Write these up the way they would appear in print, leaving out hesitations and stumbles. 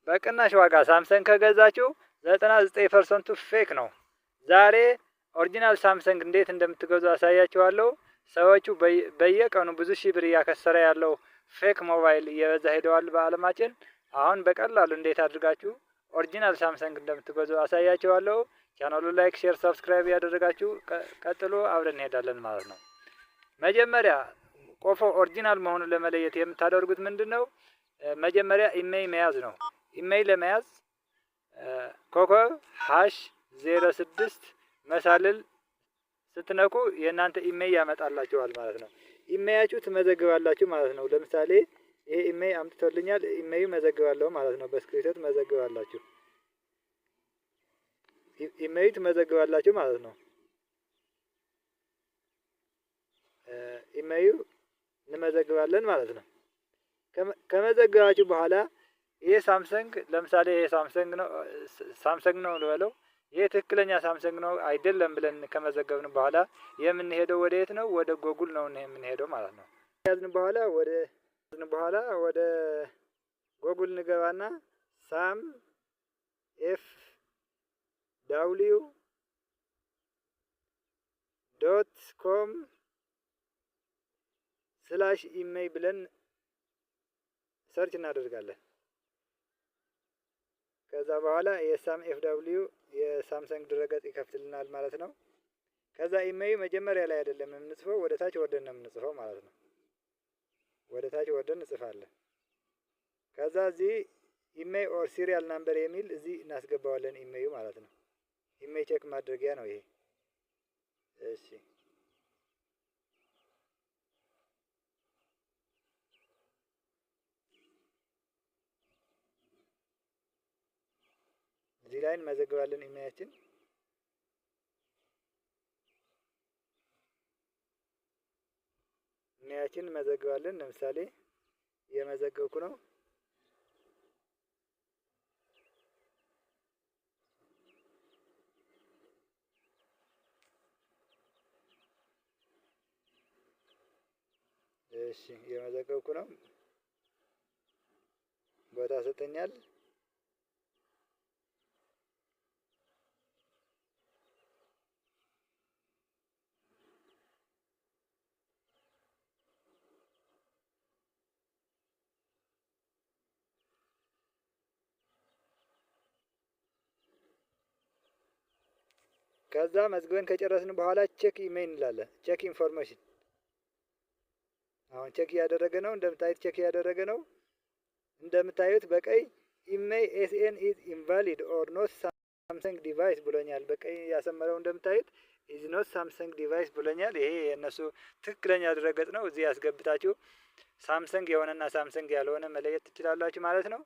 በቅናሽ ዋጋ ሳምሰንግ ከገዛችሁ 99% ኡ fake ነው። ዛሬ original ሳምሰንግ እንዴት እንደምትገዙ አሳያችኋለሁ። ሰዎቹ በየቀኑ ብዙ ሺህ ብር እያከሰረ ያለው fake ሞባይል እየበዛ ሄደዋል በአለማችን። አሁን በቀላሉ እንዴት አድርጋችሁ original ሳምሰንግ እንደምትገዙ አሳያችኋለሁ። ቻናሉ like፣ share፣ subscribe ያደረጋችሁ ቀጥሎ አብረን እንሄዳለን ማለት ነው። መጀመሪያ ቆፎ original መሆኑን ለመለየት የምታደርጉት ምንድን ነው? መጀመሪያ IMEI መያዝ ነው። IMEI ለመያዝ *#06# ስትነኩ የእናንተ IMEI ያመጣላችኋል ማለት ነው። IMEI ያችሁ ትመዘግባላችሁ ማለት ነው። ለምሳሌ ይሄ IMEI አምጥቶልኛል። IMEI ዩ መዘግባለሁ ማለት ነው። በስክሪብቶ ትመዘግባላችሁ። IMEI ዩ ትመዘግባላችሁ ማለት ነው። IMEI ዩ እንመዘግባለን ማለት ነው። ከመዘገባችሁ በኋላ ይሄ ሳምሰንግ፣ ለምሳሌ ይሄ ሳምሰንግ ነው፣ ሳምሰንግ ነው ልበለው። ይሄ ትክክለኛ ሳምሰንግ ነው አይደለም ብለን ከመዘገብን በኋላ የምንሄደው ወደ የት ነው? ወደ ጎጉል ነው የምንሄደው ማለት ነው። ያዝን በኋላ ወደ ጎጉል እንገባና samfw.com/IMEI ብለን search እናደርጋለን። ከዛ በኋላ የሳም FW የሳምሰንግ ድረገጽ ይከፍትልናል ማለት ነው። ከዛ IMEI ዩ መጀመሪያ ላይ አይደለም የምንጽፈው፣ ወደ ታች ወርደን ነው የምንጽፈው ማለት ነው። ወደ ታች ወርደን እንጽፋለን። ከዛ እዚህ IMEI or serial number የሚል እዚህ እናስገባዋለን፣ IMEI ዩ ማለት ነው። IMEI check ማድረጊያ ነው ይሄ። እሺ፣ እዚህ ላይ እንመዘግባለን IMEI ያችን። IMEI ያችን እንመዘግባለን። ለምሳሌ እየመዘገብኩ ነው። እሺ፣ እየመዘገብኩ ነው። ቦታ ሰጠኛል። ከዛ መዝግበን ከጨረስን በኋላ check IMEI እንላለን። Check information፣ አሁን check እያደረገ ነው። እንደምታዩት check እያደረገ ነው። እንደምታዩት በቀይ "IMEI SN is invalid or not Samsung device" ብሎኛል። በቀይ ያሰመረው እንደምታዩት "is not Samsung device" ብሎኛል። ይሄ የእነሱ ትክክለኛ ድረገጽ ነው። እዚህ ያስገብታችሁ ሳምሰንግ የሆነና ሳምሰንግ ያልሆነ መለየት ትችላላችሁ ማለት ነው።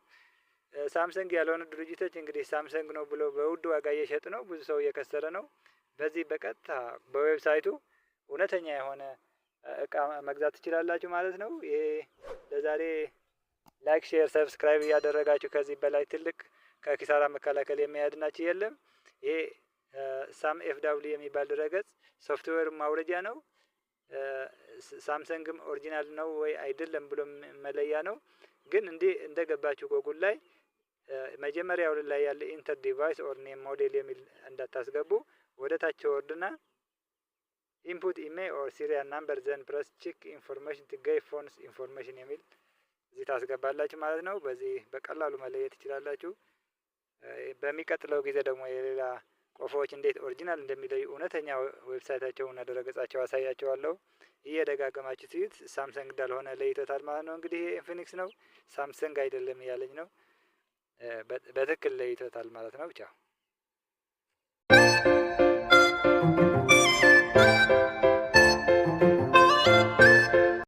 ሳምሰንግ ያልሆኑ ድርጅቶች እንግዲህ ሳምሰንግ ነው ብሎ በውድ ዋጋ እየሸጡ ነው። ብዙ ሰው እየከሰረ ነው። በዚህ በቀጥታ በ website ኡ እውነተኛ የሆነ እቃ መግዛት ትችላላችሁ ማለት ነው። ይሄ ለዛሬ like፣ share፣ subscribe እያደረጋችሁ፣ ከዚህ በላይ ትልቅ ከኪሳራ መከላከል የሚያድናችሁ የለም። ይሄ ሳም FW የሚባል ድረገጽ ሶፍትዌር ማውረጃ ነው። ሳምሰንግም original ነው ወይ አይደለም ብሎ መለያ ነው። ግን እንዲህ እንደገባችሁ ጎጉል ላይ መጀመሪያው ላይ ያለ "enter device or name model" የሚል እንዳታስገቡ። ወደ ታች ወርድና "input IMEI or serial number, then press check information to get phone's information" የሚል እዚህ ታስገባላችሁ ማለት ነው። በዚህ በቀላሉ መለየት ትችላላችሁ። በሚቀጥለው ጊዜ ደግሞ የሌላ ቆፎዎች እንዴት original እንደሚለዩ እውነተኛ website ኣቸውና ድረገጻቸው አሳያችኋለሁ። እየደጋገማችሁ ሲዩት ሳምሰንግ እንዳልሆነ ለይቶታል ማለት ነው። እንግዲህ ይሄ ኢንፊኒክስ ነው፣ ሳምሰንግ አይደለም እያለኝ ነው። በትክክል ለይቶታል ማለት ነው። ቻው።